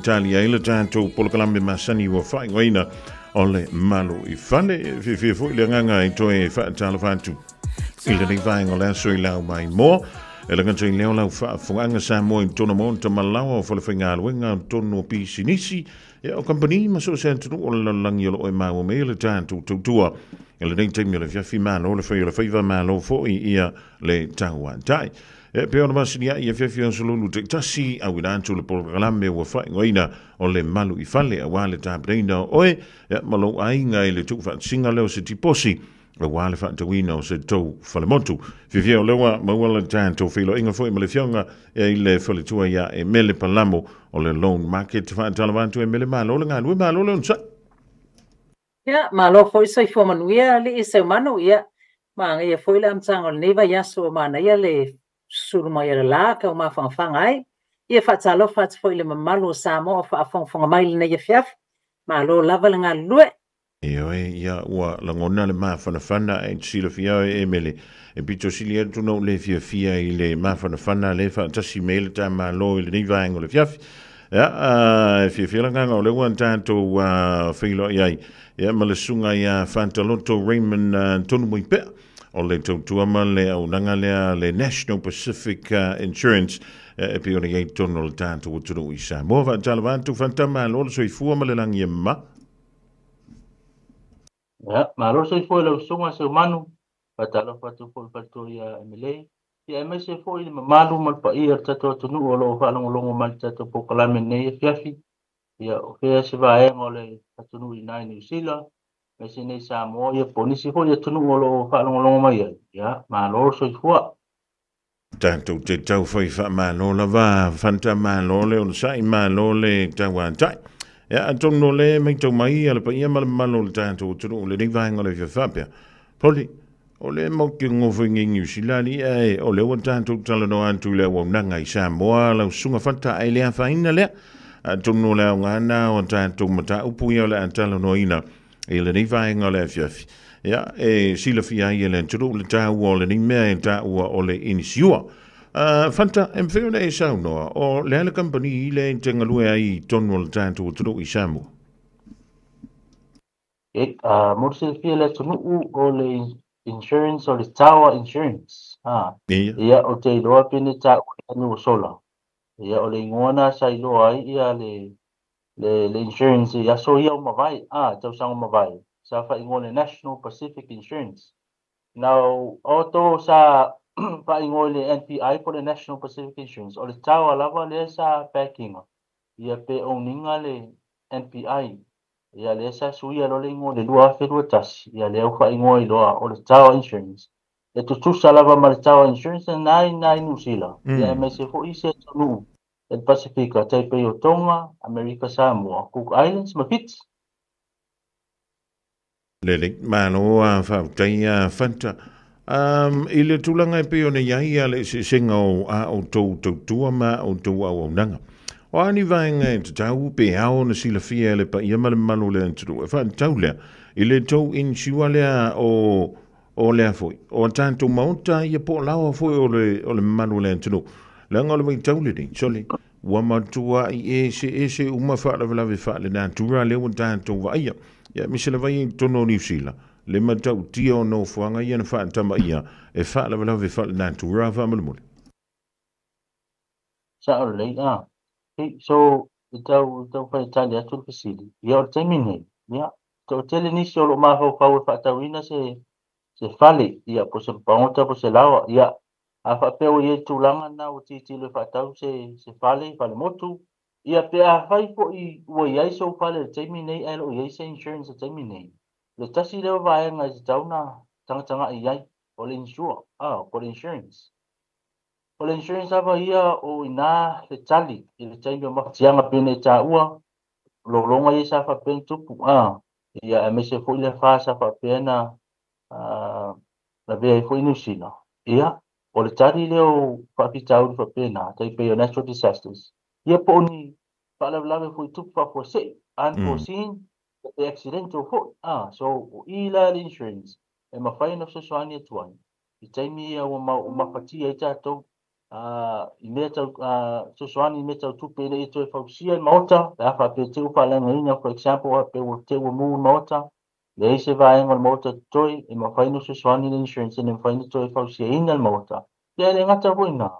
tali ai le tatou polokalame masani ua faaigoaina o le Malu i Fale. E fiafia foi le agaga e toe faatalofa atu i lenei vaega o le aso i lau maimoa. E le gata i lea o lau faafofogaaga Samoa i totonu o maota ma laoa o falefaigaluega, totonu o pisinisi, ia o kamupani ma so o se atunuu o le lalolagi o lo o e maua mai ai le tatou tautua i lenei taimi o le afiafi. Malo le fai o le faiva, malo foi ia le tauatai. E pei ona masiniai i afiafi o aso lulu taitasi, auina atu le polokalame ua faaigoaina o le Malu i Fale, aua le tapenaina o oe ia ma lou aiga i le tuufaatasiga lea o se tiposi aua le faatauina o se tou falemotu. Fiafia o lea ua maua le tatou feiloaiga foi ma le afioga i le faletua ia Emele Palamo o le Loan Market. Faatalofa atu Emele, malo le galue, malo le onosai. Ia, malo foi soifua manuia alii Seumanu, ia, manaia foi le amataga o lenei vaiaso ua manaia le susulu mai o le la tau mafanafana ai. Ia faatalofa atu foi i le mamalu o Samoa o faafogafoga mai i lenei afiafi. Malo lava le galulue. Ioe, ia ua lagona le mafanafana ae te silafia oe Emele, e pito sili atu na ou le fiafia i le mafanafana lea e faatasi mai ai le ta Malo i lenei vaega o le afiafi. Ia, e fiafia le agaga o lea ua tatou feiloai ai ia ma le susuga ia Fataloto Raymond Tonumaipea o le tautua ma le auaunaga lea a le National Pacific Insurance e pei ona i ai i totonu o le tatou atunuu i Samoa. Faatalofa atu, Fata, malo le soifua ma le lagi e mama. Ia, malo le soifua i lau susuga Seumanu, faatalofa atu foi i le faletua ia Emily, ia aemaise foi le mamalu ma le paia o le tatou atunuu o lo o faalogologo mai i le tatou polokalame i lenei afiafi. Ia, o fea se vaega o le atunuu i ina i Niu Sila, aemaise nei Samoa, ia po o nisi foi atunuu o lo o faalogologo mai ai. Ia, malo le soifua. Tatou te tau fai faamalo lava, Fanta, malo le onosai, malo le tauatai. Ia, atonu o le matau mai a le paia ma le mamalu o le tatou atunuu i lenei vaega o le afiafi faapea, Poli, o lea matou te nonofo i nei Niu Sila alii, ae o lea ua tatou talanoa atu i le auaunaga i Samoa, lau susuga Fanta, ae le afaina lea. Atonu o le aoga lena o a tatou mataupu ia o le a talanoaina i lenei vaega o le afiafi, ia, e silafia ai e le atunuu le taua o lenei mea e taua o le inisiua. Fanta, e mafai ona e saunoa, o le a le kamupani lea e te galue ai i totonu o le tatou atunuu i Samoa? E, mo le silafia e le atunuu, o le insurance o le Tower Insurance. Ha. Ia. Ia, ou te iloa pe nei taua i taimi ua sola. Ia, o le igoa na sa iloa ai ia le le insurance i aso ia ua mavae, a, tausaga ua mavae, sa faaigoa le National Pacific Insurance. Now, o outou sa faaigoa i le NPI po o le National Pacific Insurance, o le tower lava lea sa back ina, ia pe own ina le NPI. Ia lea sa suia loa le igoa i le 2021, ia lea ua faaigoa ai loa o le Tower Insurance. E tutusa lava ma le Tower Insurance lena i ina i Niu Sila, ia aemaise foi isi atunuu i le Pasefika, tai pei o Tonga, Amerika Samoa, Cook Islands ma Fiti. Lelei, malo a faafetai a Fanta. I le tulaga e pei ona i ai a le eseesega o a outou tautua ma a outou auaunaga, o a ni vaega e tatau pe ao ona silafia e le paia ma le mamalu o le atunuu e faatatau lea i le tou insure lea o O lea foi, o a tatou maota ia po o laoa foi o le, o le mamalu o le atunuu. Leaga o le vaitau lenei, sole, ua matuai eseese uma faalavelave faalenatura lea ua tatou vaaia. Ia, aemaise lava ia i totonu o Niu Sila, le matautia o nofoaga ia na faatamaia e faalavelave faalenatura faamolemole. Sao lelei, a. Okay, so, i tau, i tau fai tali atu le fesili, ia o le taimi nei, ia, toatele nisi o lo o mafaufau e faatauina se, se fale, ia, po o se pagota po o se laoa, ia, a faapea ua i ai le tulaga lena ua tilotilo e faatau se, se fale, falemotu, ia, pe afai foi ua i ai sou fale i le taimi nei ae le o i ai se insurance i le taimi nei, le tasi lea o vaega e tatau ona tagatagai i ai, o le insure, a, po o le insurance. O le insurance lava ia o ina le tali i le taimi o mafatiaga pei ona e taua, lologa ia sa faapea ona tupu, a, ia aemaise foi le afa sa faapea ona lavea ai foi Niu Sila. Ia, o le tali lea o faafitauli faapena, tai pei o natural disasters, ia po o ni faalavelave foi tupu faafuasei, unforeseen, pe accidental foi, a, so o i la le insurance e mafai ona fesoasoani atu ai i taimi ia ua mafatia ai tatou. I mea tau fesoasoani i mea tau tupe ina ia toe fausia le maota pe a faapea te i ua faaleagaina, for example, pe ua te i ua mu le maota, leai se vaega o le maota totoe, e mafai ona fesoasoani le insurance ina ia mafai ona toe fausiaina le maota. Ia e le gata foi i ina,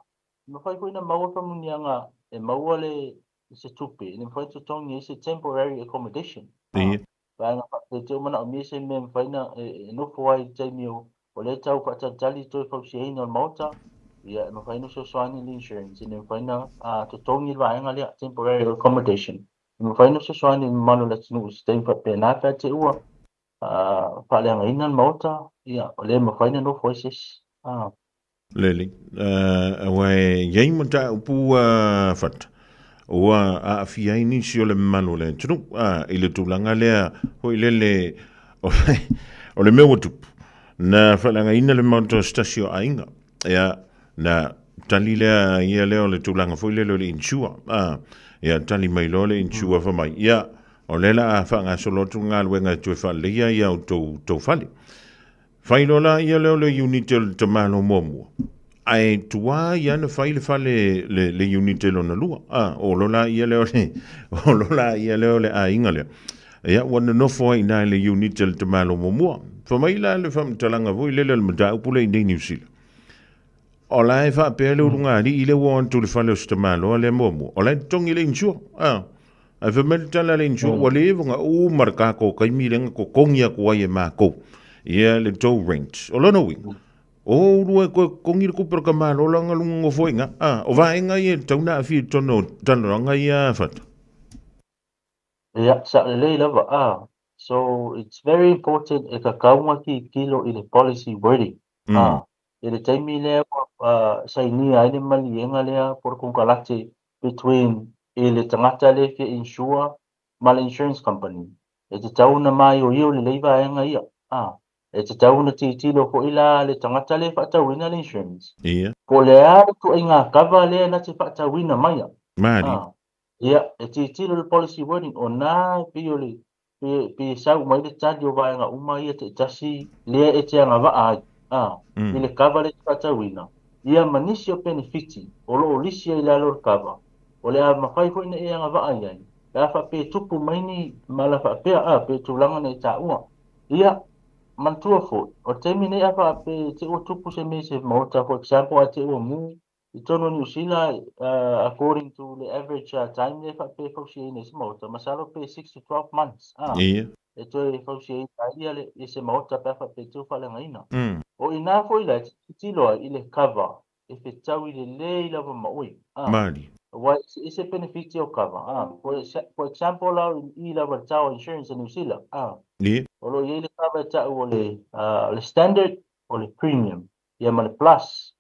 e mafai foi ona maua faamanuiaga e maua le se tupe ina ia mafai ona totogi ai se temporary accommodation. Vaega faapea te i ua manaomia se mea e mafai ona e nofo ai i le taimi o lea e tau faatalitali le toe fausiaina o le maota, ia e mafai ona fesoasoani le insurance ina ia mafai ona totogi le vaega lea, temporary accommodation. E mafai ona fesoasoani i le mamalu o le atunuu i se taimi faapena pe a te i ua faaleagaina le maota, ia o lea e mafai ona nofo ai se isi. Lelei, aua e i ai mataupu fata ua aafia ai nisi o le mamalu o le atunuu i le tulaga lea foi lele o le mea ua tupu. Na faaleagaina le maota o se tasi o aiga, ia, na tali lea ia lea o le tulaga foi lele o le insure, ia tali mai loa le insure fai mai, ia, o lea la a faagasolo atu le galuega e toe faaleleia ia outou fale. Fai loa la ia lea o le unit o le tamalo muamua, ae tuai lava na fai le fale le unit lona lua. O lo la ia lea o le o lo la ia lea o le aiga lea. Ia ua nonofo ai i ina i le unit o le tamalo muamua. Fai mai la le faamatalaga foi lele o le mataupu lea i inei Niu Sila. O la e faapea le ulugalii lea ua o atu i le fale o si tamaloa lea muamua, o la e totogi le insure. Ae fai mai le tala a le insure, ua leva ona uma le tatou taimi lea na totogi atu ai e matou ia le tou rent. O lona uiga, o oulua e toe totogi le tupe o le tamaloa la na nonofo ai i ina. O vaega ia e tatau ona aafia i totonu o talanoaga ia Fata. Ia, sao lelei lava. So, it's very important e tatau ona tilotilo i le policy wording. I le taimi lea ua sainia ai le maliega lea po o le konekarate between i le tagata lea e fia insure ma le insurance company, e tatau ona maioio lelei vaega ia. E tatau ona tilotilo foi la le tagata lea e faatauina le insurance. Po o le a le ituaiga cover lea na te faatauina maia. Ia, e tilotilo le policy wording, o na e pei o le pe sau mai le tali o vaega uma ia taitasi lea e te agavaa ai i le kava lea e te faatauina, ia ma nisi o penefiti o lo o lisi ai i lalo o le kava, o le a mafai foi ona e agavaa i ai, pe a faapea e tupu mai ni mala faapea, pe tulaga na e taua. Ia, manatua foi, o le taimi nei a faapea e te ua tupu se mea i se maota, for example, a te ua mu i totonu o Niu Sila, according to le average time lea e faapea e fausiaina ai se maota, masalo pe 6 to 12 months e toe fausiaina ai ia se maota pe a faapea e te ua faaleagaina. O i ina foi la e te tilotilo ai i le cover e fetaui lelei lava ma oe. Aua e ese benefiti o cover. For example la i lava le Tower Insurance a Niu Sila, o lo o i ai le cover e tau o le standard o le premium ia ma le plus,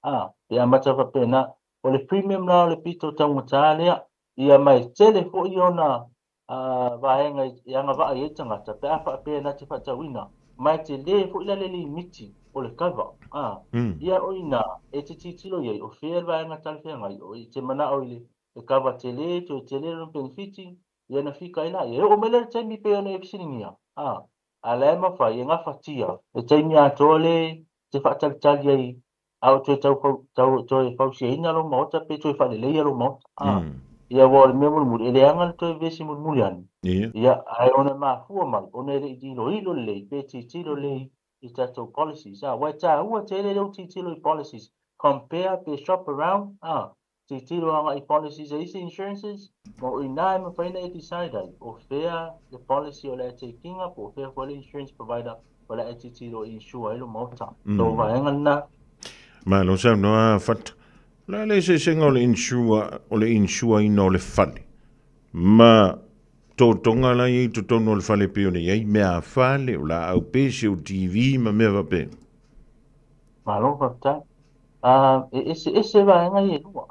pe amata faapena. O le premium la o le pito taugata lea, ia ma e tele foi ona vaega e agavaa i ai tagata pe a faapea na te faatauina, ma e tele foi la le limiti o le cover. Ia o i ina e te tilotilo i ai o fea le vaega talafeagai, o i te manao i le cover tele, toe tele lona penefiti, ia na fika ai la. Ia e oo mai lea i le taimi pei ona e fesiligia, a la e mafai e gafatia le taimi atoa le te faatalitali ai a o toe tau toe fausiaina lou maota pe toe faaleleia lou maota. Ia ua o le mea mulimuli, e leaga le toe vesi mulimuli ane. Ia, ae ona mafua mai, ona e le i iloilo lelei pe tilotilo lelei i tatou policies. Aua e taua tele lou tilotilo i policies. Compare pe shop around, tilotilo agai i policies a isi insurances, ma o i ina e mafai ona e decide ai, o fea le policy o le a take ina, po o fea foi le insurance provider o le a e tilotilo e insure ai lou maota. So, vaega lena. Malo saunoa Fata. O le a le eseesega o le insure, o le insure ina o le fale ma totoga la e i ai i totonu o le fale pei ona i ai mea a fale, o laau pese, o TV ma mea faapena? Malo faafetai. E eseese vaega ia e lua.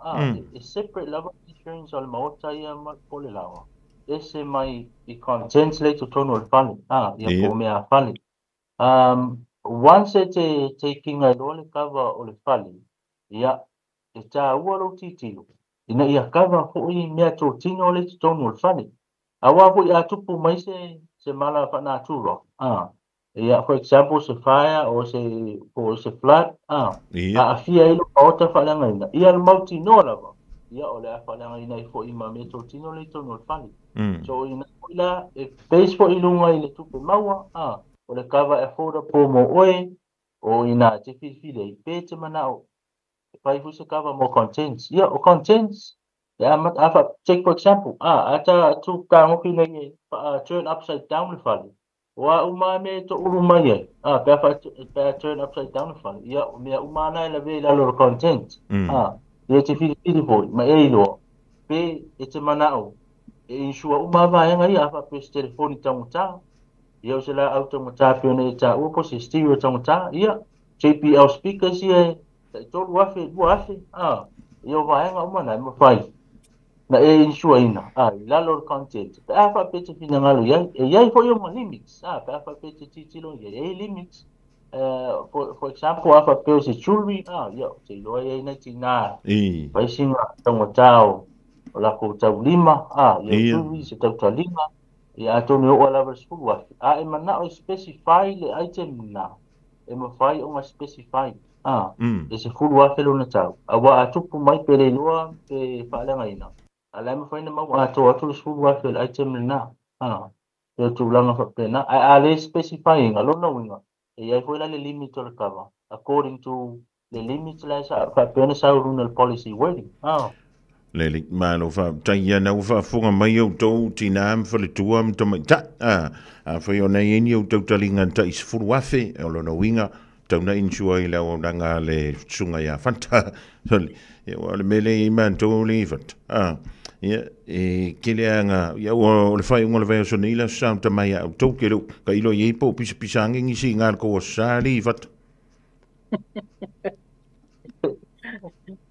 E separate lava insurance o le maota ia ma po o le laoa. Ese mai i contents lea i totonu o le fale, ia po o mea a fale. Once e te taking ai loa le cover o le fale, ia, e taua lou tilotilo ina ia cover foi mea totino lea i totonu o le fale. Aua foi a tupu mai se mala faanatura, Ia, for example, se fire o se po o se flood, a Ia. aafia ai lou maota faaleagaina, ia le mautinoa lava, ia o le a faaleagaina ai foi ma meatotino le i totonu o le fale. So o i ina foi la, e base foi i luga i le tupe maua, a o le kava e affordable mo oe, o i ina e te filifili ai, pe te manao e fai foi se kava mo contents. Ia, o contents, e amata, a fa, take for example, a ta tu tagofi nei e turn upside down le fale, o a uma lava mea e toulu mai ai, a, pe a fa, pe a turn upside down le fale, ia, o mea uma lava na e lavea i lalo o le content, a, ia e te filifili foi, ma e iloa, pe e te manao e insure uma lava vaega ia, a faapea o se telefoni taugata, ia o se laau taugata pei ona e taua po o se stereo taugata, ia, JBL speakers ia e tai 3,000, 2,000, a, ia o vaega uma na e mafai na e insure ina, a, i lalo o le content. Pe a faapea e te finagalo i ai, e i ai foi ona limits, a, pe a faapea e te tilotilo i ai, e i ai limits. For example, a faapea o se jewelry, a, ia, ou te iloa e i ai nai tinā fai sina taugata o lakou taulima, a, ia jewelry, se tautaliga, ia atonu e oo lava i le 10,000. A e manao e specify le item lena, e mafai ona specify, a, e 10,000 lona tau. Aua a tupu mai pe le iloa pe faaleagaina, a la e mafai ona maua atoa atu le 10,000 o le item lena, a, e o tulaga faapena. Ae a le specify ina, lona uiga, e i ai foi la le limit o le cover, according to le limit la e sa faapea ona sau i luga o le policy wording, a. Lele, malo faafetai ia na ua faafofoga mai outou tinā ma faletua ma tamaitai. A, afai ona i ai ni outou taliga tai 10,000, o lona uiga, tau na insure i le auaunaga a le susuga ia Fata. Sorry. Ia, aua o le mea lea e i ai matou le Fata. A, ia, e tele lava ina, ia ua o le faaiuga o le vaiaso nei le Aso Sa o tama ia outou, ke leo tailo i ai po o pisapisa ane nisi i na le tou Aso Sa alii Fata.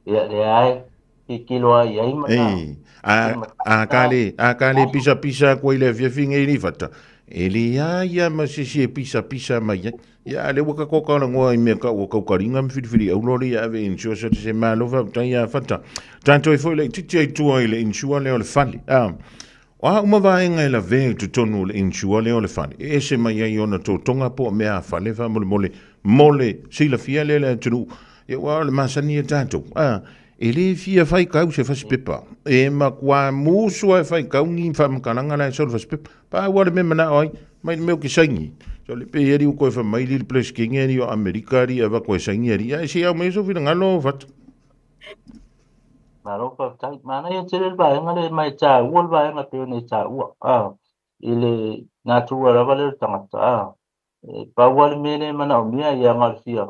Ia, leai, tilotilo lava i ai ma Ei, a, a ka le, a ka le pisapisa atu ai i le afiafi nei alii Fata, e leai lava ma se isi e pisapisa mai ai. Ia, a o lea ua tatou talanoa i mea tau o tautaliga ma filifili auro lea ia ave i insure se se malo faafetai ia Fata. Tatou e foi laitiiti ai tua i le insure lea o le fale. A, o a uma vaega e lavea i totonu o le insure lea o le fale, e ese mai ai ona totoga po o mea a fale faamolemole mo le silafia lea e le atunuu. Ia, aua o le masani a tatou, a, e le fia faitau se fasipepa. E matua musu lava e faitau ni faamatalaga la e sau i le fasipepa. Pau lava le mea e manao ai, mai le mea ou te saini. So le pei alii ua toe fai mai le Peresetene alii o Amerika alii e avatu e saini alii. Ae se i au mai sou finagalo o Fata. Malo faafetai. Manaia tele le vaega lea ma e taua le vaega pei ona e taua, a, i le natura lava lea o le tagata, a. E pau lava le mea lea e manaomia ia galofia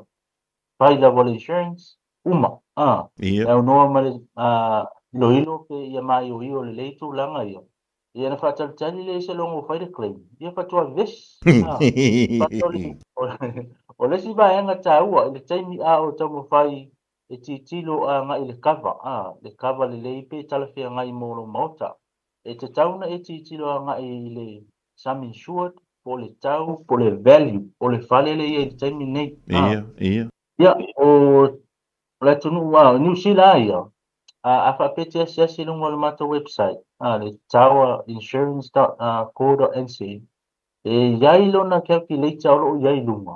fai lava le insurance, uma, a. Ia. E aunoa ma le iloilo pe ia maioio lelei tulaga ia. Ia na faatalitali lea i se logo fai le claim, ia faatoa vevesi, a. O le isi vaega taua i le taimi a o taumafai e tilotilo agai i le kava, a, le kava lelei pe talafeagai mo lou maota. E tatau ona e tilotilo agai i le sum insured, po o le tau, po o le value o le fale lea e i ai i le taimi lenei. A. Ia, ia. Ia, o le atunuu a, o Niu Sila lava ia, a faapea e te asiasi i luga o le matou website, a, le towerinsurance.co.nz, e i ai lona calculator o lo o i ai i luga,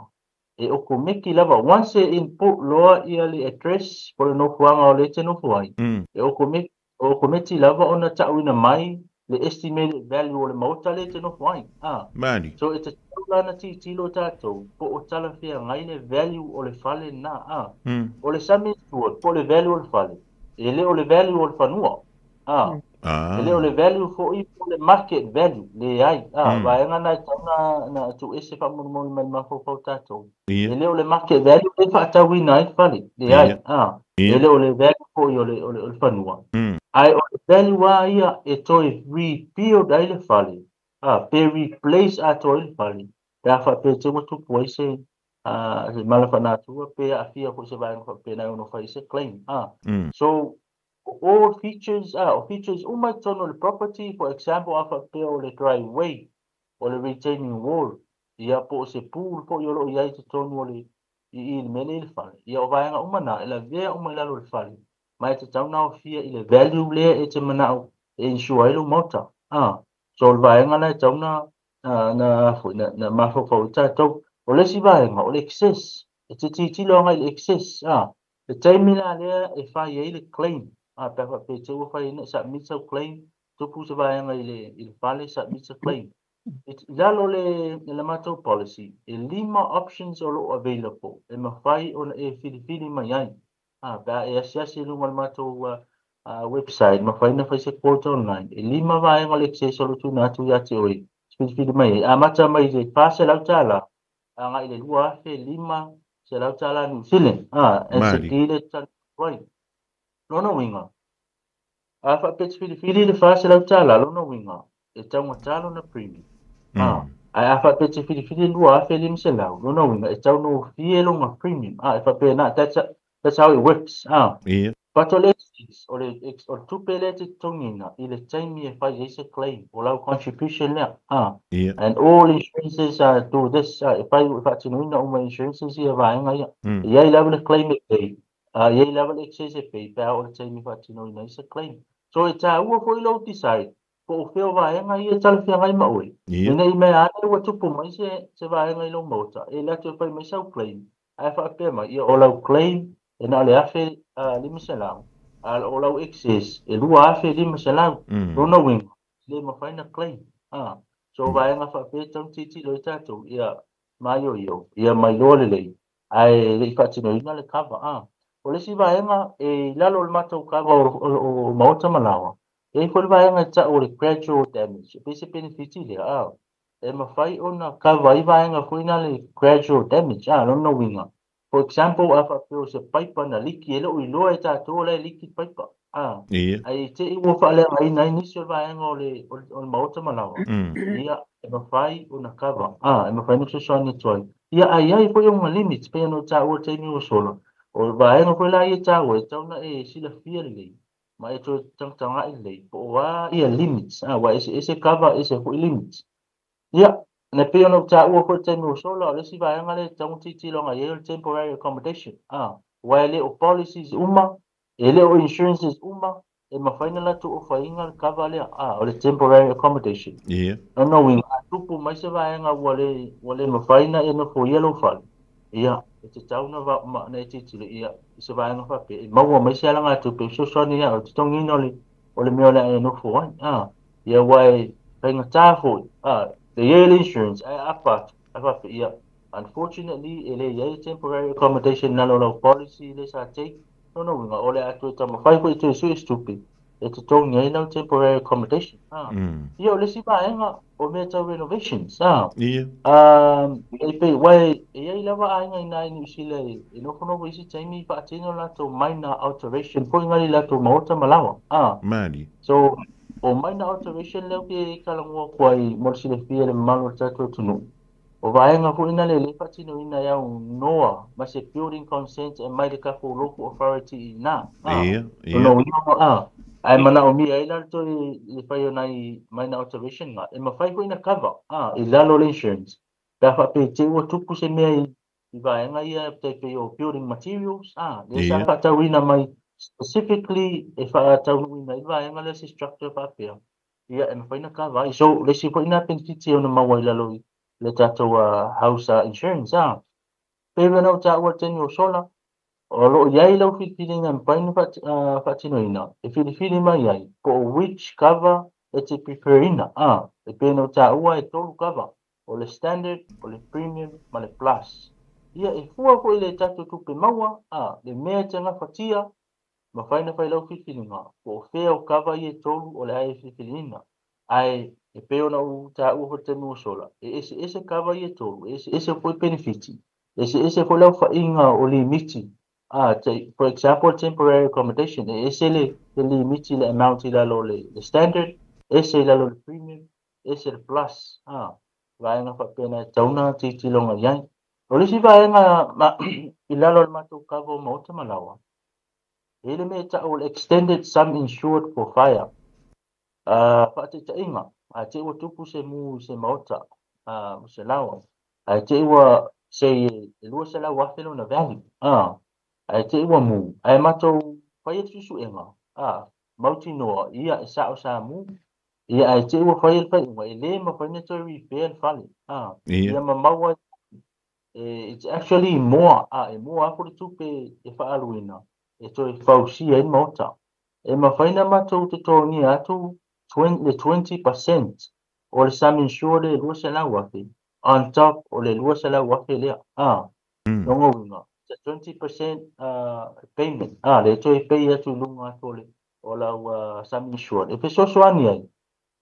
e okomeki lava, once e input loa ia le address po o le nofoaga o lea e te nofo ai, e okometi lava ona ta'uina mai le estimated value o le maota lea e te nofo ai. A. Mani. So e tatau la ona tilotilo tatou po o talafeagai le value o le fale lena. A. O le sum insured po o le value o le fale, e le o le value o le fanua. A. E le o le value foi po o le market value, leai. A, vaega na e tatau ona tuuese faamolemole mai le mafaufau tatou. E le o le market value lea e faatauina ai le fale, leai. A, e le o le value foi o le fanua. Ae o le value lava ia e toe rebuild ai le fale, a, pe replace atoa ai le fale, pe a faapea te ua tupu ai se mala faanatua pe aafia foi se vaega faapena e ono fai ai se claim. A, so all features, a, o features uma i totonu o le property, for example, a faapea o le driveway, o le retaining wall, ia po o se pool foi o lo o i ai i totonu o le i i le mea lea i le fale. Ia o vaega uma na, e lavea uma i lalo o le fale, ma e tatau ona aofia i le value lea e te manao e insure ai lou maota. A, so o le vaega la e tatau ona Na foi na mafaufau i tatou. O le isi vaega o le excess, e te tilotilo agai i le excess, le taimi la lea e fai ai le claim, pe a faapea te i ua fai ina submit sau claim, tupu se vaega i le fale, submit se claim. I lalo o le matou policy, e 5 options o lo o available e mafai ona e filifili mai ai. Pe a e asiasi i luga o le matou website, mafai ona fai se quote online. E 5 vaega o le excess o lo o tuuina atu ia te oe filifili mai ai. Amata mai le $400 agai i le $2,500 Niu Sila. E se le tali. Lona uiga, a faapea te filifili le $400, lona uiga, e taugata lona premium. Ae a faapea te filifili le $2,500, lona uiga, e taugofie lona premium. E faapea na, that's how it works. But o le o le tupe lea te totogiina i le taimi e fai ai se claim, o lau contribution lea. And all insurances do this. E fai e faatinoina uma insurances ia vaega ia. E iai lava le claim e pay, e iai lava le excess e pay, pe a o le taimi faatinoina ai se claim. So e tāua foi lou decide, po o fea o vaega ia e talafeagai ma oe. Ina i mea ane ua tupu mai se vaega i lou maota, e le atu e fai mai sau claim, ae faapea mai, ia o lau claim, e na o le $1,500, a o lau excess, e $2,500, lona uiga, le mafai na claim. So vaega faapea tau tilotilo i tatou, ia maioio, ia mailoa lelei, ae le i faatinoina le cover. O le isi vaega e i lalo o le matou cover o maota ma laoa, e i ai foi le vaega e tau o le gradual damage, e pei se benefit lea, e mafai ona cover ai vaega foi na le gradual damage, lona uiga. For example, a faapea o se paipa na liki, e le o iloa e tatou la e liki paipa. Ai te i ua faaleagaina ai nisi o le vaega o le maota ma laoa. Ia, e mafai ona cover. E mafai ona fesoasoani atu ai. Ia, ai ai foi ona limits, pei ona taua taimi ua sola. O le vaega foi la ia taua, e tatau ona e silafia lelei, ma e toe tagatagai lelei, po o a ia limits. Ua ese cover, ese foi limits. Ia, na pei ona taua foi taimi ua sola, o le isi vaega lea e tatau ona tilotilo agai ai o le temporary accommodation. Ua e le o policies uma, e le o insurances uma, e mafai na latou ofaina le cover lea, o le temporary accommodation. Lona uiga, a tupu mai se vaega ua le mafai na e nofoia lou fale, ia, e tatau na e tilotilo ia i se vaega faapea, e maua mai se alagatupe e fesoasoani ia o le totogiina o le mea o le a e nofo ai. Ia, ua e faigata foi, le iai le insurance, ae apa atu, ae faapea, ia, unfortunately, e le iai temporary accommodation nalo lau policy le sa take, lona uiga, o le a toe taumafai foi toe sue se tupe, e totogi ai lau temporary accommodation. Ia, o le isi vaega o mea tau renovations. E pei, ua e iai lava aiga i nai Niu Sila e nofonofo isi taimi faatino latou minor alteration foi ngai latou maota ma laoa. Mali. So, o minor alteration lea ke talanoa atu ai mo le silafia le mamalu o le tatou atunuu. O vaega foi na le faatinoina e au noa ma se building consent e mai le tatou local authority i ina. Lona uiga, ae manaomia ai la le toe le fai o nai minor alteration nga, e mafai foi na cover i lalo o le insurance. Pe a faapea te ua tupu se mea i vaega ia tai pei o building materials, lea sa faatauina mai specifically e faataunuuina i vaega lea se structure faapea, ia e mafai na cover ai. So, le isi foi na benefit ona maua i lalo i le tatou house insurance. Pe na o taua le taimi o sola, o loo iai lau filifiliga e mafai ona faatinoina, e filifili mai ai po o which cover e te preferina. E pei ona taua e 3 cover, o le standard, o le premium ma le plus. Ia, e fua foi le tatou tupe maua, le mea e te gafatia, mafai na fai lau filifiliga, po o fea o cover ia e 3 o le a e filifiliina. Ae e pei ona ou taua foi le taimi ua sola, e eseese cover ia e 3, e eseese foi benefiti, e eseese foi le aofaiga o limiti. For example, temporary accommodation, e ese le limiti le amount i lalo le standard, ese i lalo le premium, ese le plus. Vaega faapena e tatau ona tilotilo i ai. O le isi vaega i lalo o le matou cover o maota ma laoa, e le mea e tau o le extended sum insured for fire. Faataitaiga, a te ua tupu se mu i se maota, se laoa, ae te ua sei e $200,000 lona value, ae te ua mu, ae matou fai atu suesuega, mautinoa, ia e sao sa mu, Ia ae te i ua fai e le faaiuga, e lē mafai ona toe repair le fale, a. Ia ma maua ai it's actually more, a, e mua atu le tupe e faaaluina e toe fausia ai le maota. E mafai ona matou totogia atu le 20% o le sum insured e $200,000 on top o le $200,000 lea, a. Lona uiga, it's a 20% payment, a, lea e toe pay atu i luga atu o lau sum insured e fesoasoani ai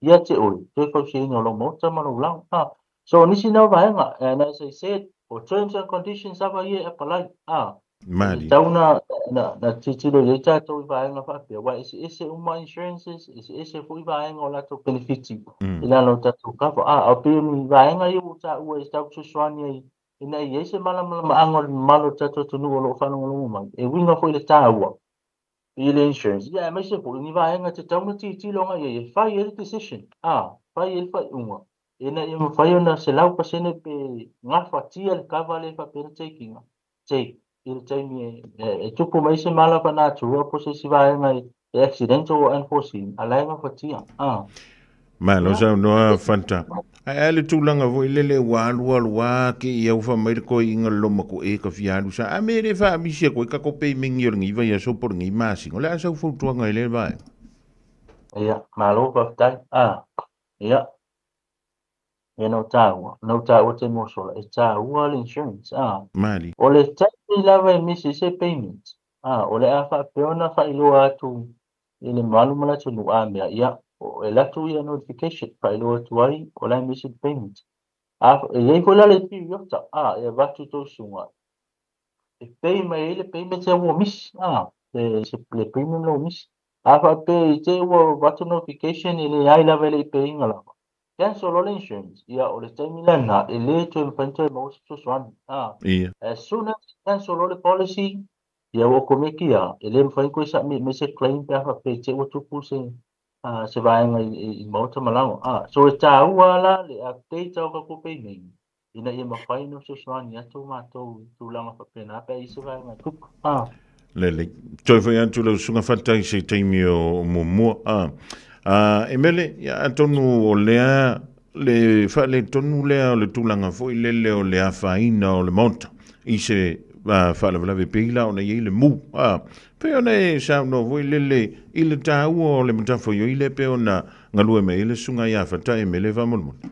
ia te oe toe fausiaina o lau maota ma lou lago, a. So o nisi na o vaega, and as I said, o terms and conditions lava ia e apply, a. Mali. E tatau na tilotilo i ai tatou i vaega faapea, aua e eseese uma insurances, eseese foi vaega o latou penefiti i lalo o tatou cover, a. Ae pei o ni vaega ia ua ou taua e tau fesoasoani ai ina ia i ai se malamalamaaga o le mamalu o le tatou atunuu o lo o faalogologo mai, e uiga foi i le taua i le insurance, ia aemaise foi ni vaega e tatau ona tilotilo agai i ai e fai ai le decision, a, fai ai le faaiuga ina ia mafai ona 100% pe gafatia le cover lea e faapea ona take ina, take i le taimi e tupu mai se mala faanatura po o se isi vaega e accidental or unforeseen, a la e gafatia, a. Malo saunoa Fanta. Ae a le tulaga foi lele ua alu alu lava ke ia ua fai mai le toeaina le loma e ka fia alu sa a me le faamisi atu ai tatou payment o lenei vaiaso po o lenei masina. O le a sau fautuaga i lea vaega? Ia, malo faafetai. A, ia, ia na ou taua, na ou taua taimi ua sola, e taua le insurance, a. Mali. O le taimi lava e misi ai se payment, a, o le a faapea ona faailoa atu i le mamalu ma le atunuu, a mea, ia, e alu atu ia notification, faailoa atu ai, o la e misi le payment. A, e i ai foi la le period, a, e avatu i tou susuga, e pay mai ai le payment ia ua misi, a, le premium la ua misi. A faapea i te i ua avatu notification e leai lava e le i pay ina lava, cancel loa le insurance, ia o le taimi lena e le toe mafai ona toe maua se fesoasoani, a. As soon as cancel loa le policy, ia ua okomeki lava, e le mafai ona toe submit mai se claim pe a faapea i te i ua tupu se vaega i maota ma laoa, a. So e taua la le update o tatou payment ina ia mafai ona fesoasoani atu matou i tulaga faapena pe a i ai se vaega e tupu, a. Lelei. Toe foi atu lau susuga Fata i se taimi o muamua. A, a, e mele, ia, atonu o lea le faaletonu lea o le tulaga foi lele o le afaina o le maota i se faalavelave pei la ona i ai le mu. A, pei ona e saunoa foi lele i le taua o le matafaioi lea pei ona galue mai ai le susuga ia Fata e mele faamolemole.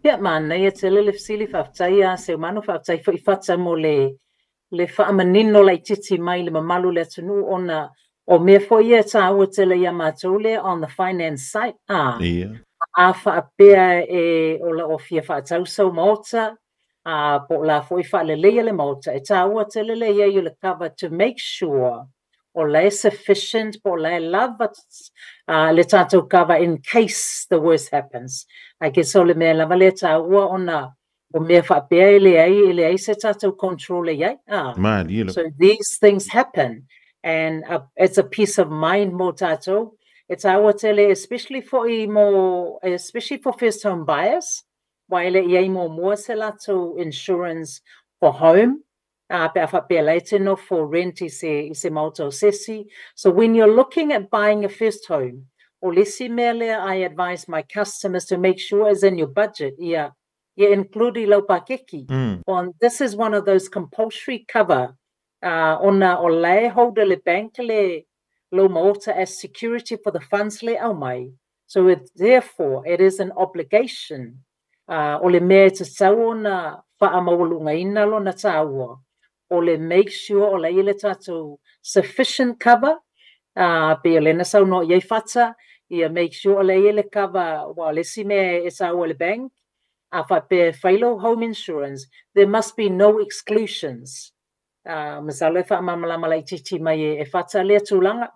Ia, manaia tele le fesili, faafetai ia Seumanu, faafetai foi Fata mo le faamanino laitiiti mai le mamalu o le atunuu ona o mea foi ia e taua tele ia matou lea on the finance side, a. A faapea e o lo o fia faatau sau maota, a po o la foi faaleleia le maota, e taua tele le i ai o le cover to make sure o la e sufficient po o la e lava le tatou cover in case the worst happens. I guess o le mea lava lea e taua ona o mea faapea e leai se tatou control e i ai, a. Malie So these things happen and it's a peace of mind mo tatou. E taua tele especially foi mo especially for first home buyers, aua e le i ai muamua se latou insurance for home, pe a faapea la e te nofo rent i se maota o se isi. So when you're looking at buying a first home, o le isi mea lea I advise my customers to make sure is in your budget, ia include i lau pakeki. On this is one of those compulsory cover ona o la e hold le bank le lou maota as security for the funds le aumai. So therefore it is an obligation, o le mea e tatau ona faamaualugaina lona taua o le make sure o la i le tatou sufficient cover, pe o lena saunoa i ai Fata, ia make sure o la i le cover, ua o le isi mea e taua i le bank, a faapea e fai lou home insurance, there must be no exclusions. Masalo e faamalamalama laitiiti mai e Fata lea tulaga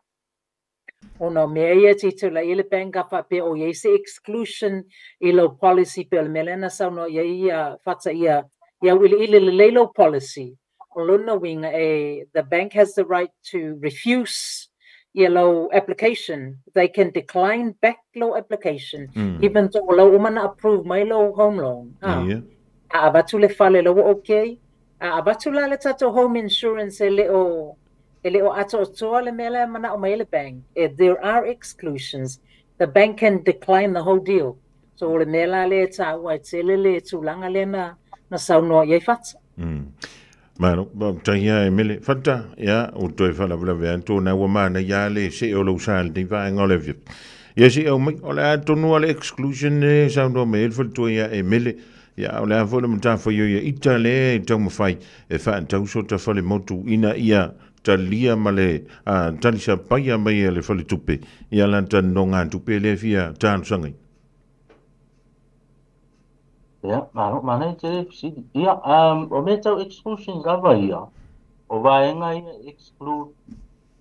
ona o mea ia tilotilo i ai le bank a faapea o i ai se exclusion i lou policy, pe o le mea lea na saunoa i ai ia Fata ia auiliili lelei lou policy. O lona uiga e the bank has the right to refuse ia lou application. They can decline back lou application even though o lau uma na approve mai lou home loan. A avatu le fale la ua okay. A avatu la le tatou home insurance e le o atoatoa le mea lea manao mai ai le bank. There are exclusions. The bank can decline the whole deal. So o le mea la lea e taua ai tele le tulaga lea na na saunoa i ai Fata. Malo, faafetai lava e Mele. Fata, ia, ua toe faalavelave atu ona ua manaia lava le see o lou sa i lenei vaega o le afiafi. Ia se i aumai, o le a tonu lava le exclusion lea e saunoa mai ai le faletua ia e Mele, ia a o le a foi le matafaioi a ita lea e taumafai e faatau sota falemotu ina ia talia ma le talisapaia mai e le faletupe ia lata nonogatupe lea e fia talosagaina. Ia, malo, manaia tele fesili. Ia, o mea tau exclusion lava ia, o vaega ia e exclude,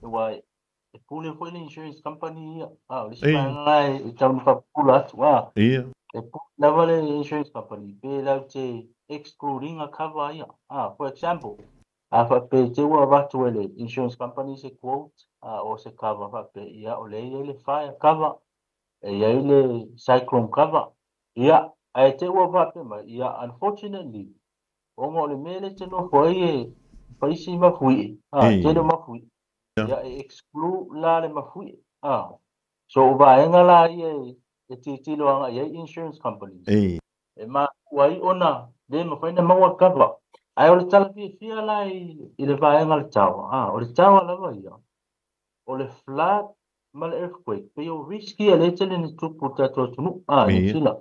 aua e pule foi le insurance company ia, a o le isi vaega la e tau ina faapupula atu, a e pule lava le insurance company pe latou te exclude ina cover ia. A, for example, a faapea te i ua avatu e le insurance company se quote o se cover faapea, ia o lea e i ai le fire cover, e i ai le cyclone cover, ia, ae te i ua faapea mai, ia, unfortunately, ona o le mea lea e te nofo ai e fai si mafuie, a, tele o mafuie, ia, e exclude la le mafuie, a. So, o vaega la ia e tilotilo agai i ai insurance companies, e mafua ai ona le mafai ona maua le cover. Ae o le tala fiafia la i le vaega o le tower, a, o le tower lava ia, o le flood ma le earthquake, pei o risk ia lea e tele ina tupu i le tatou atunuu, a, i Niu Sila.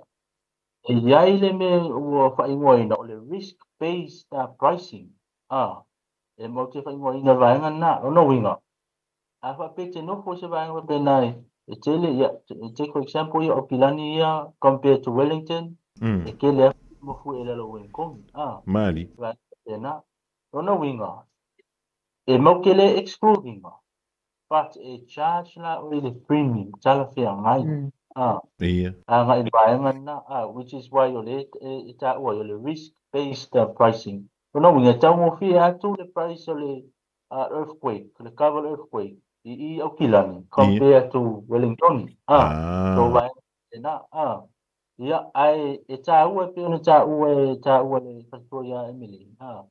E i ai le mea ua faaigoaina o le risk based pricing, a, e matou te faaigoaina le vaega lena. O lona uiga, a faapea e te nofo i se vaega faapena e tele, ia, take for example ia Aukilani ia compared to Wellington, e tele atu mafuie i lalo o Wellington, a, Mali. Vaega faapena. O lona uiga, e matou te le exclude ina, but e charge la oe i le premium talafeagai, a, agai i le vaega lena, a, which is why o lea e taua ai o le risk based pricing. O lona uiga, e taugofie atu le price o le earthquake, le cover earthquake i i Aukilani compare to Wellington, a, so vaega lena, a. Ia, ae e taua e pei ona taua e taua e le faletua ia Emily, a,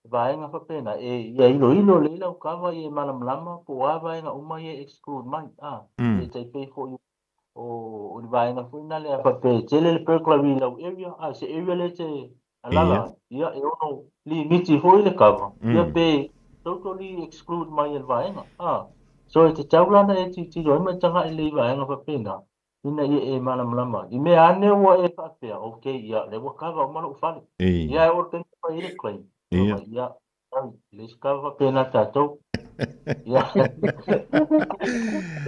vaega faapena, e ia iloilo lelei lau cover ia e malamalama po o a vaega uma ia e exclude mai, a, ia e tai pei foi o le vaega foi lena lea faapea e tele le burglary i lau area, a, se area lea e te alala ai, ia e ono limiti foi le cover, ia pe totally exclude mai e le vaega, a. So e tatau la ona e tilotilo ai ma e tagai lelei i vaega faapena, ina ia e malamalama ai. I mea ane ua e faapea, okay, ia, lea ua cover uma lou fale. Ia e oo i le taimi e fai ai le claim, ia, sorry, e leai se cover faapena tatou. Ia,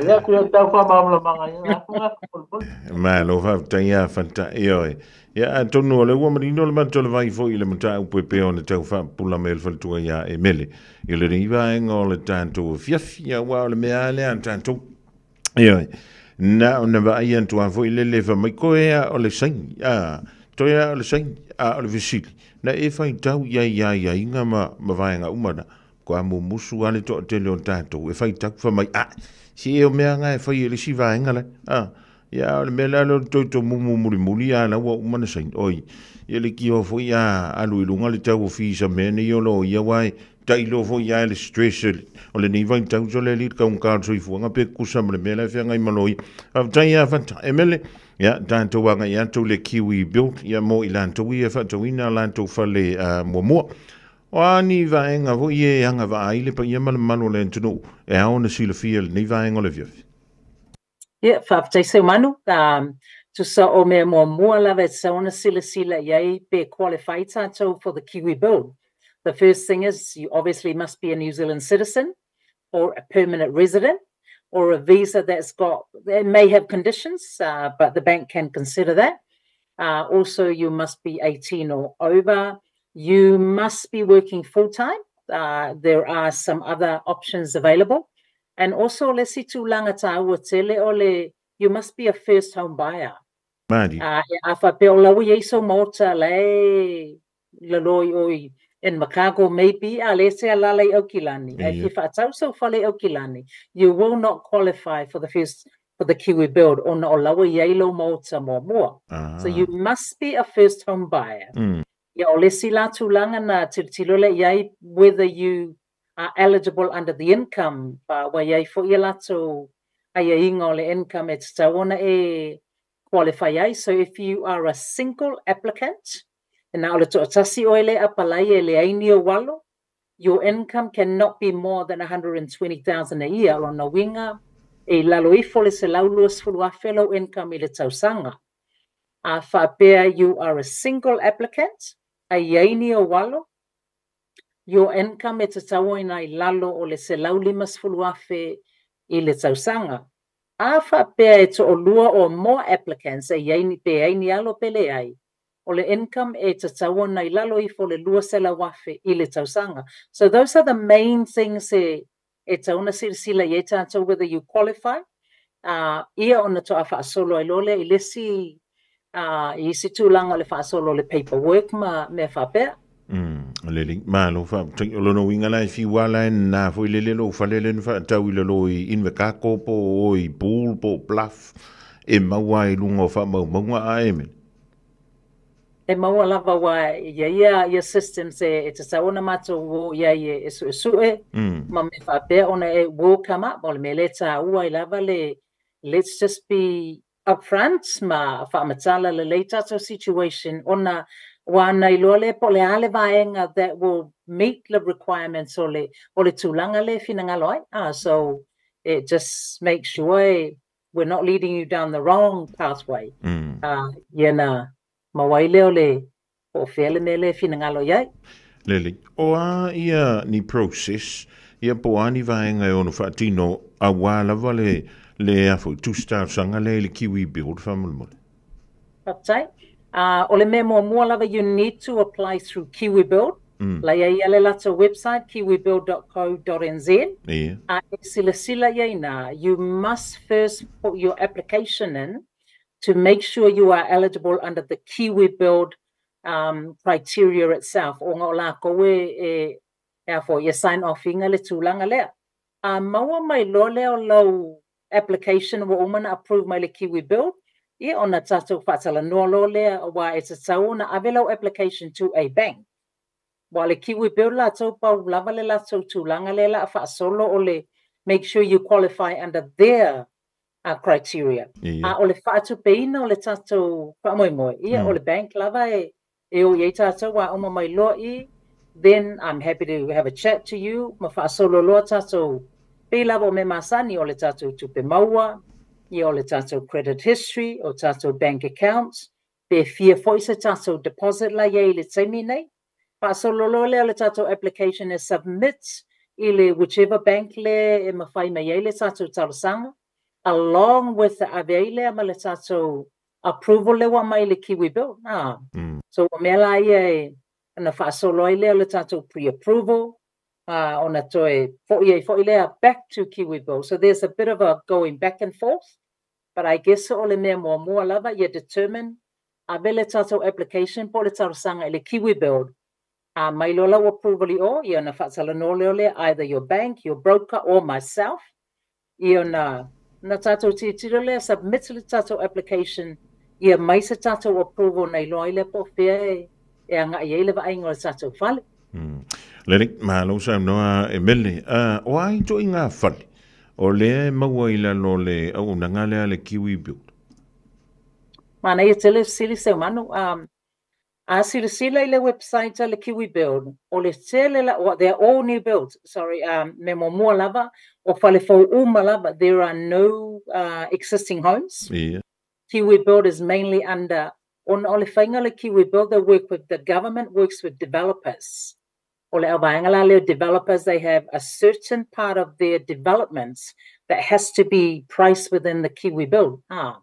ia pei o le tau faamalamalamaga ia, atu atu molimoli. Malo faafetai ia Fata, ioe. Ia atonu o lea ua manino le matou le vai foi i le mataupu e pei ona tau faapupula mai e le faletua ia Emele i lenei vaega o le tatou afiafi, aua o le mea lava lea a tatou. Ioe, na ona vaai atu lava foi lele fai mai, toe lava o le saini, a, toe lava o le saini, a o le fesili, na e faitau i ai i aiaiga ma, ma vaega uma na, matua mumusu lava le toatele o tatou e faitau, fai mai, a, se o mea na e fai e le isi vaega la, a, ia, a o le mea la lea o le toe tomumu mulimuli a la ua uma na saini, oi, ia le tio foi a alu i luga le tau o fees a mea nei o loia, aua e tailo foi lava i le stress o lenei vaitau sole alii le taugata o le soifuaga pe tutusa ma le mea la e feagai ma loia. Faafetai ia Fata. Emele, ia tatou agai atu i le Kiwi Build ia mo i latou ia e faatauina a latou fale muamua. O a ni vaega foi ia e agavaa ai le paia ma le mamalu o le atunuu e ao ona silafia i lenei vaega o le afiafi? Ia, faafetai Seumanu. Tusa o mea muamua lava e tatau ona silasila i ai pe qualify tatou for the Kiwi Build. The first thing is you obviously must be a New Zealand citizen or a permanent resident or a visa that's got, it may have conditions, but the bank can consider that. Also, you must be 18 or over. You must be working full-time. There are some other options available. And also, le isi tulaga taua tele o le, you must be a first home buyer. Mali. A faapea o la ua i ai sou maota la e lalo i o i Invercargill maybe, a lea e te alala i Aukilani, ae fia faatau sou fale i Aukilani, you will not qualify for the first for the Kiwi Build ona o la ua i ai lou maota muamua. So you must be a first home buyer. Ia o le isi la tulaga na tilotilo lea i ai whether you are eligible under the income bar, ua i ai foi a latou Aiaiga o le income e tatau ona e qualify ai. So if you are a single applicant, e na o le toatasi oe lea e apalai e leai ni ou alo, your income cannot be more than 120,000 a year. O lona uiga, e i lalo ifo le 120,000 lou income i le tausaga. A faapea you are a single applicant, a i ai ni ou alo, your income e tatau ona i lalo o le 150,000 i le tausaga. A faapea e toalua or more applicants e i ai ni, pe ai ni alo pe leai, o le income e tatau ona i lalo ifo o le 200,000 i le tausaga. So those are the main things e tatau ona silasila i ai tatou whether you qualify, ia ona toa faasolo ai loa lea i le isi i isi tulaga o le faasolo o le paperwork ma mea faapea. Lelei, malo faafetai. O lona uiga la e fiu lava la e nana foi lele lou fale lea na faatau i lalo i Invercargill po o i Poole po o Bluff e maua ai i luga o faamaumauga a Emily. E maua lava aua e i ai ia systems e tatau ona matou o i ai e suesue ma mea faapea ona e will come up. O le mea lea e taua ai lava le let's just be upfront ma faamatala lelei tatou situation ona ua ana iloa lea po o le a le vaega that will meet the requirements o le tulaga lea e finagalo ai. So it just make sure we're not leading you down the wrong pathway. Ia na maua ai lea o le po o fea le mea lea e finagalo i ai. Lelei. O a ia ni process, ia po o a ni vaega e ono faatino auā lava le a foi tusi talosaga lea i le Kiwi Build faamolemole? Faafetai. O le mea muamua lava, you need to apply through Kiwi Build. La i ai le latou website, kiwibuild.co.nz. A e silasila i ai na, you must first put your application in to make sure you are eligible under the Kiwi Build criteria itself. Ona o lakou e a foi e sign off inga le tulaga lea. A maua mai loa lea o lau application ua uma na approve mai le Kiwi Build, ia ona tatou faatalanoa loa lea aua e tatau ona ave lau application to a bank. Ua le Kiwi Build latou pau lava le latou tulaga lea la faasolo o le make sure you qualify under their criteria. A o le faatupeina o le tatou faamoemoe, ia o le bank lava e o i ai tatou a uma mai loa i, then I'm happy to have a chat to you ma faasolo loa tatou pei lava o mea masani o le tatou tupe maua, ia o le tatou credit history, o tatou bank accounts, pe fia foi se tatou deposit la i ai i le taimi nei. Faasolo loa lea o le tatou application e submit i le whichever bank le e mafai mai ai le tatou talosaga, along with the ave ai lea ma le tatou approval lea ua mai le Kiwi Build. So o mea la ia e na faasolo ai lea o le tatou pre-approval, ona toe foi ai foi lea back to Kiwi Build. So there's a bit of a going back and forth, but I guess o le mea muamua lava ia determine ave le tatou application po o le talosaga i le Kiwi Build. A mai loa lau approval i o, ia na faatalanoa lea lea either your bank, your broker or myself. Ia na tatou tilotilo lea submit le tatou application ia mai se tatou approval na iloa ai lea po o fea e agai ai le vaaiga o le tatou fale. Lelei, malo saunoa Emily. O a ituaiga fale o lea e maua i lalo o le auaunaga lea le Kiwi Build? Manaia tele fesili, Seumanu. A silasila i le website a le Kiwi Build, o le tele la, well, they're all new builds, sorry, me muamua lava, o fale fou uma lava, there are no existing homes. Kiwi Build is mainly under, ona o le faiga o le Kiwi Build, they work with, the government works with developers. O le auvaega la lea developers, they have a certain part of their developments that has to be priced within the Kiwi Build. Ah.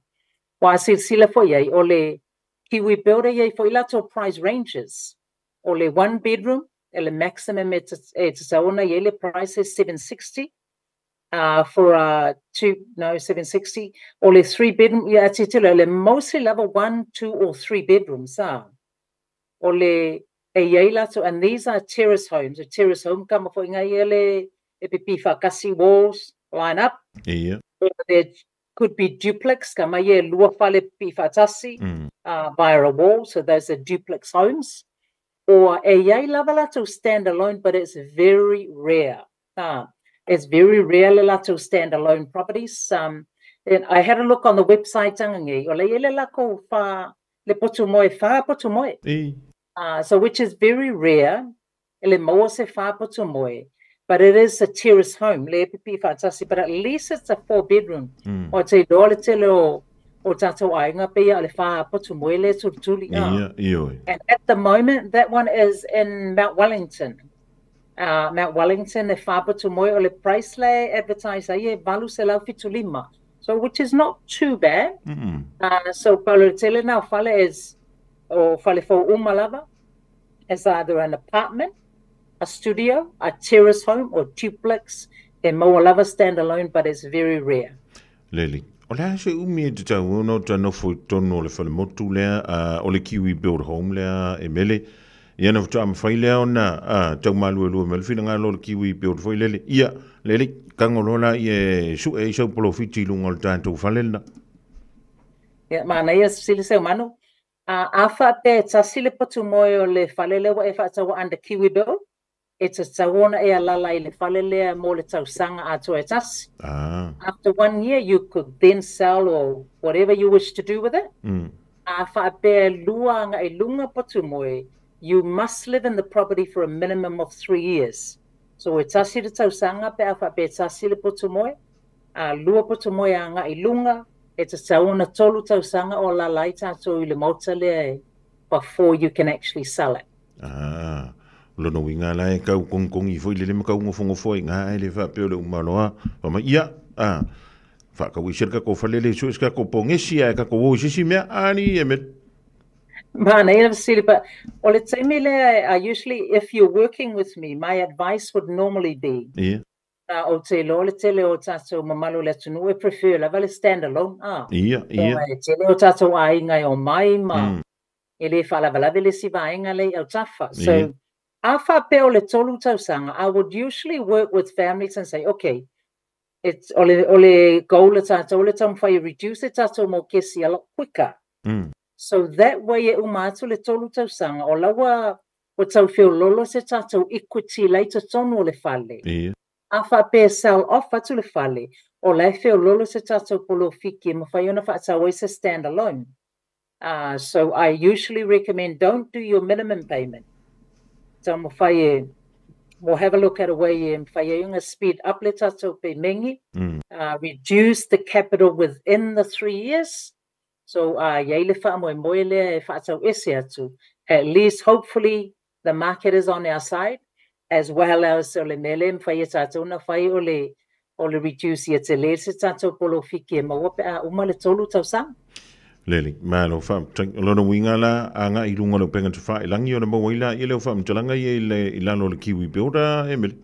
Ua silasila foi ai, o le Kiwi Build e i ai foi latou price ranges. O le one bedroom, e le maximum e tatau ona i ai le price e 760. For a two, no, 760. O le three bedroom, ia tilotilo, le mostly lava one, two or three bedrooms. Ah. O le e i ai latou, and these are terrace homes. A terrace home kama foi ngai ia le e pipi whakasi walls line up. Or there could be duplex, kama ia e lua fale pipi whaatasi via a wall, so those are duplex homes. Or e i ai lava latou standalone, but it's very rare. It's very rare le latou standalone properties. Um, And I had a look on the website Augagei, o la e i ai le lakou fa, le potu moe, fa potu moe. So which is very rare, e le maua se fa potu moe, but it is a terrace home, le pipii faatasi, but at least it's a four bedroom. O te iloa le tele o tatou aiga pei o le fa potu moe le tulituli. Ia, ioe. And at the moment, that one is in Mount Wellington. Mount Wellington e fa potu moe, o le price le advertise ai e 875. So which is not too bad. So pau le tele na o fale is o fale fou uma lava is either an apartment, a studio, a terrace home or duplex. E maua lava standalone, but it's very rare. Lele. O le a se umi e te tau ona o ta nofo i totonu o le falemotu lea, o le Kiwi Build Home lea e mele. Ia na faatoa mafai lea ona tau maluelue mai le finagalo o le Kiwi Build foi lele. Ia, lele, tago loa la ia e sue ai sau polofiti i luga o le tatou fale lena. Ia, manaia fesili Seumanu. A faapea e tasi le potu moe o le fale lea ua e faataua under Kiwi Build, e tatau ona e alala i le fale lea mo le tausaga atoa e tasi. After one year, you could then sell or whatever you wish to do with it. A faapea lua aga i luga potu moe, you must live in the property for a minimum of 3 years. So e tasi le tausaga pe a faapea e tasi le potu moe, a lua potu moe aga i luga, e tatau ona tolu tausaga o alala ai tatou i le maota lea e before you can actually sell it. Ah. Lona uiga la e kau kongikongi foi lele ma kau ngofongofo ai ngā ai le faapea o le umaloa. Fa mai ia, whaakau i se kako fale le sue se kako pongesi ae kako o i se isi mea, ani e me. Manaia fesili, but o le taimi lea, usually if you're working with me, my advice would normally be, o te iloa le tele o tatou mamalu o le atunuu e prefer lava le stand alone. Ia. E tele o tatou aiga e o mai ma e le faalavelave le isi vaega le i autafa. So, a faapea o le tolu tausaga, I would usually work with families and say, "Okay, it's o le goal le tatou le taumafai e reduce e tatou mokesi a lot quicker." So that way e uma atu le tolu tausaga, o laua ua tau feololo se tatou equity lai totonu o le fale. A faapea sell off atu le fale, o la e feololo se tatou polofiki e mafai ona faatau ai se stand alone. So I usually recommend don't do your minimum payment. Taumafai e we'll have a look at a way e mafai ai ona speed up le tatou payment, reduce the capital within the 3 years. So iai le faamoemoe lea e faatau ese atu. At least hopefully the market is on our side as well as o le mea lea e mafai e tatou na fai o le reduce ia tele se tatou polofiki e maua pe a uma le tolu tausaga. Lele, malo faafetai. O lona uiga la aga i luga o le upega tafailagi ona maua ai laia lea o faamatalaga ia i le i lalo o le Kiwi Builder, Emily.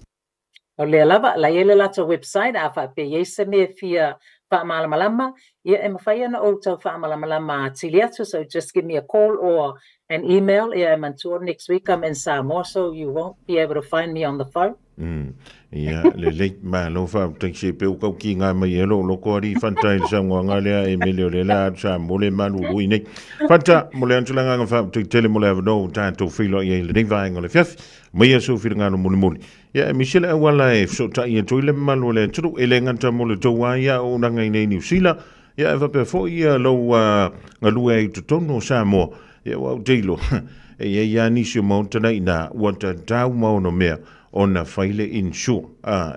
O lea lava, la i ai le latou website, a faapea i ai se mea fia faamalamalama, ia e mafai ona ou tau faamalamalama atili atu, so just give me a call or an email. Ia e manatua next week I'm in Samoa, so you won't be able to find me on the phone. Ia, lelei, malo faafetai se pe ua kaukiga mai e loo loko ali fanta i le saunoaga lea e mele o lea la atu sa mo le malulu i nei. Fanta, mo le atu le agaga faafetai tele mo le avanoa ua tatou feiloai ai i lenei vaega o le afiafi. Mai ia sou finagalo mulimuli. Ia e misi le auala e fesootai atu ai le mamalu o le atunuu e le gata mo le tou ai auaunaga i nei Niu Sila. Ia e faapea foi ia lou galue ai i totonu o Samoa. Ia ua ou te iloa, e i ai lava nisi o maota na iina ua tatau ma ono mea ona fai le insure.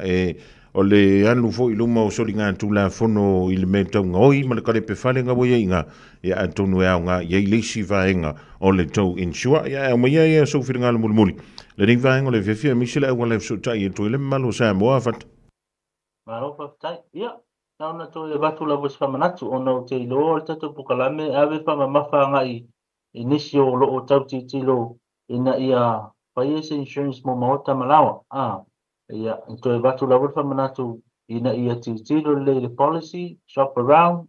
E o le alu foi i luma o soliga tulafono i le mea tau gaoi ma le kalepe fale ga ua iai iga, ia atonu e aoga i ai le isi vaega o le tou insure. Ia e aumaia ia sou finagalo mulimuli. Lenei vaega o le afiafi aemaise le auala e fesootai atu ai le mamalu o Samoa Fata. Malo faafetai. Ia, na ona toe avatu lava se faamanatu ona ou te iloa o le tatou polokalame e ave faamamafa agai i nisi o loo tau tilotilo ina ia faia se insurance mo maota ma laoa. Ia, e toe avatu lava le faamanatu ina ia tilotilo lelei i le policy, shop around,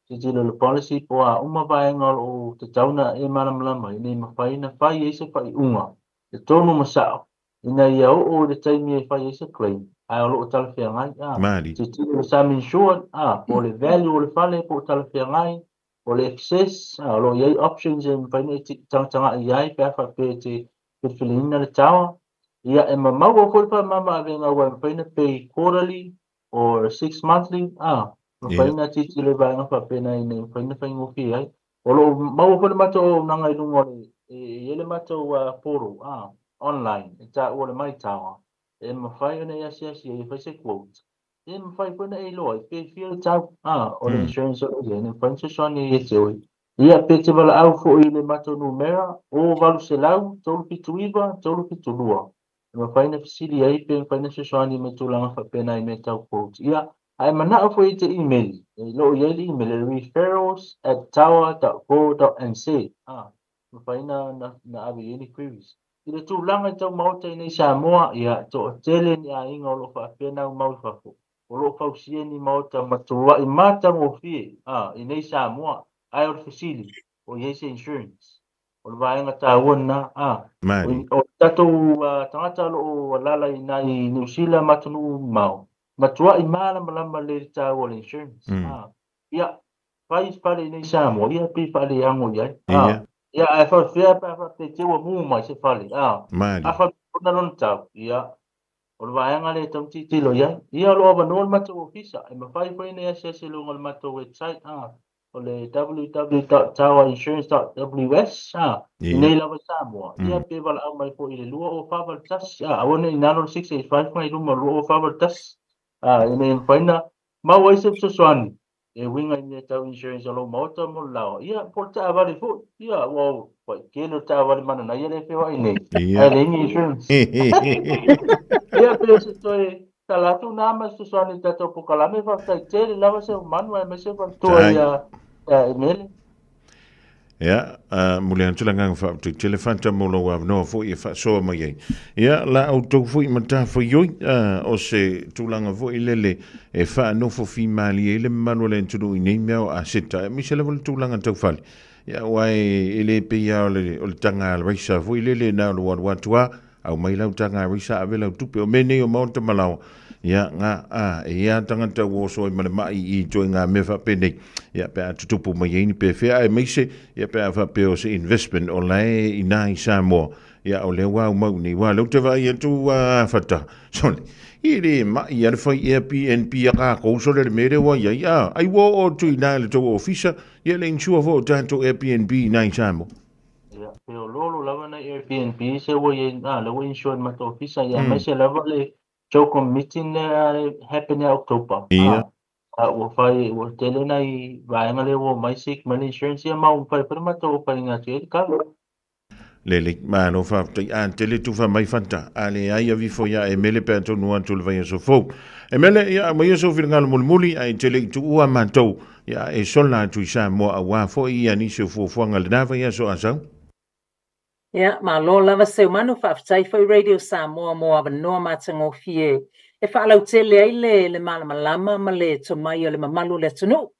tilotilo i le policy po o a uma vaega o loo tatau ona e malamalama ina ia mafai ona fai ai se faaiuga e tonu ma sao ina ia oo i le taimi e fai ai se claim ae o loo talafeagai. Tilotilo i le sum insured, po o le value o le fale po o talafeagai, o le excess, o loo i ai options e mafai ona e tagatagai ai pe a faapea e te filifiliina le tower. Ia, e mamaua foi le faamama avega ua e mafai ona pay quarterly or six monthly. Mafai na tilotilo i vaega faapena ina ia mafai ona faigofie ai. O lo o maua foi le matou auaunaga i luga o le e i ai le matou portal online e taua o le MyTower e mafai ona e asiasi ai e fai se quote. E mafai foi ona e iloa ai pe fia le tau o le insurance o lo o i ai, e mafai ona fesoasoani ai ia te oe. Ia pe te valaau foi i le matou numera 0800 379 372. E mafai ona fesili ai pe mafai ona fesoasoani mai tulaga faapena i mea tau quote. Ia, ae manao foi e te email, e lo o i ai le email e referrals@tower.co.nz. Mafai na ave i ai ni queries. I le tulaga i tau maota i nei Samoa, ia, toatele ni aiga o lo o faapea na aumau i fafo, o lo o fausia ni maota matuai matagofie i nei Samoa, ae o le fesili, o i ai se insurance? O le vaega taua lena. O tatou tagata o lo o alaala i nai Niu Sila ma atunuu mamao, matuai malamalama lelei le taua o le insurance. Ia, fai fale i nei Samoa, ia pei faaleago i ai. Ia, ae faapefea pe a faapea te ua mu mai se fale. A faapea lona tau, ia, o le vaega lea e tatau ona tilotilo i ai. Ia, o lo o avanoa le matou ofisa, e mafai foi ona e asiasi i luga o le matou website, o le www.towerinsurance.ws, i nei lava i Samoa. Ia, pe valaau mai foi i le 2041, aua ne i galo le 685 mai luma o le 2041, ina ia mafai ona maua ai se fesoasoani e uiga i mea tau insurance o lou maota mo le laoa. Ia, po o le taavale foi. Ia, ua tele o le taavale mananaia lea e feoai nei, ae leai ni insurance. Ia, pe o se toe tala atu na ma se fesoasoani i le tatou polokalame, faafetai tele lava Seumanu aemaise faletua ia Emele. Ia, muli atu le agaga faafetai tele Fata mo lou avanoa foi e faasoa mai ai. Ia, la outou foi matafaioi, o se tulaga foi lele e faanofo fimalie ai le mamalu o le atunuu i nei mea o aseta, aemaise lava le tulaga tau fale. Ia, aua e le pei lava o le taga a le raisa foi lele na o le alu atu lava, aumai lau taga raisa ave lau tupe. O mea nei o maota ma laoa, ia, ga, a, e i ai lava tagata ua oso ai ma le mai i ituaiga mea faapenei, ia, pe a tutupu mai ai ni pefea, aemaise, ia, pe a faapea o se investment o la e i ina i Samoa, ia, o lea ua aumau i inei. Aua o lea ou te vaai atu a Fata, sole, e le mai lava le fai Airbnb a kākou, sole, le mea lea ua i ai, a, ai ua oo atu i ina i le tou ofisa, ia, le insure foi o tatou Airbnb i ina i Samoa. Ia, feoloolo lava nai Airbnb se ua i ai, lea ua insure i le matou ofisa, ia, aemaise lava le CHOGM meeting lea e happen ia October. Ua fai, ua tele nai vaega lea ua omai seek mai le insurance ia ma ua mafai foi ona matou offer ina atu i ai le cover. Lelei, malo faafetai. A tele tufa mai Fata, a leai avifo ia Emele pe a taunuu atu i le vaiaso fou. Emele, ia aumaia sou finagalo mulimuli, ae tele i tuua matou, ia e sola atu i Samoa aua foi ia nisi o fuafuaga i lena vaiaso a sau. Ia, malo lava Seumanu, faafetai foi Radio Samoa mo avanoa matagofie e faalautele ai le malamalama ma le tomai o le mamalu o le atunuu.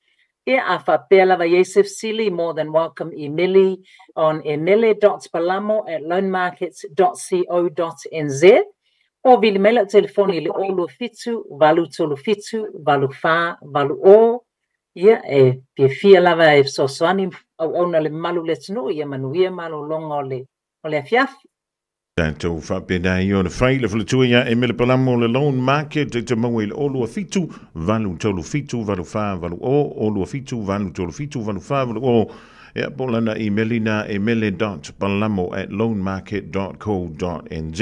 Ia, a faapea lava i ai se fesili, more than welcome imeli on emele.palamo@loanmarket.co.nz o vili mai lau telefoni i le 027 837 8480. Ia, e fiafia lava e fesoasoani auauna le mamalu o le atunuu. Ia manuia malologa o le afiafi. Tatou faapena ai ona fai le faletua ia Emele Palamo o le Loan Market e te maua i le 027 837 8480 027 837 8480. Ia, po o lana email ina emele.palamo@loanmarket.co.nz.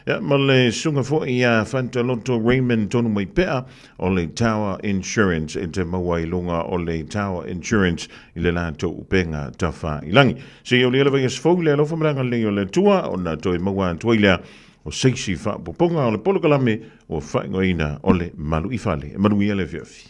Ia, ma le susuga foi ia Fantaloto Raymond Tonu Mai Pea o le Tower Insurance e te maua i luga o le Tower Insurance i le latou upega tafailagi. Seia o le vaiaso fou le alofa ma le agalelei o le Atua ona toe maua atu ai lea o se isi faaopoopoga o le polokalame ua faaigoaina o le Malu i Fale. E manuia le afiafi.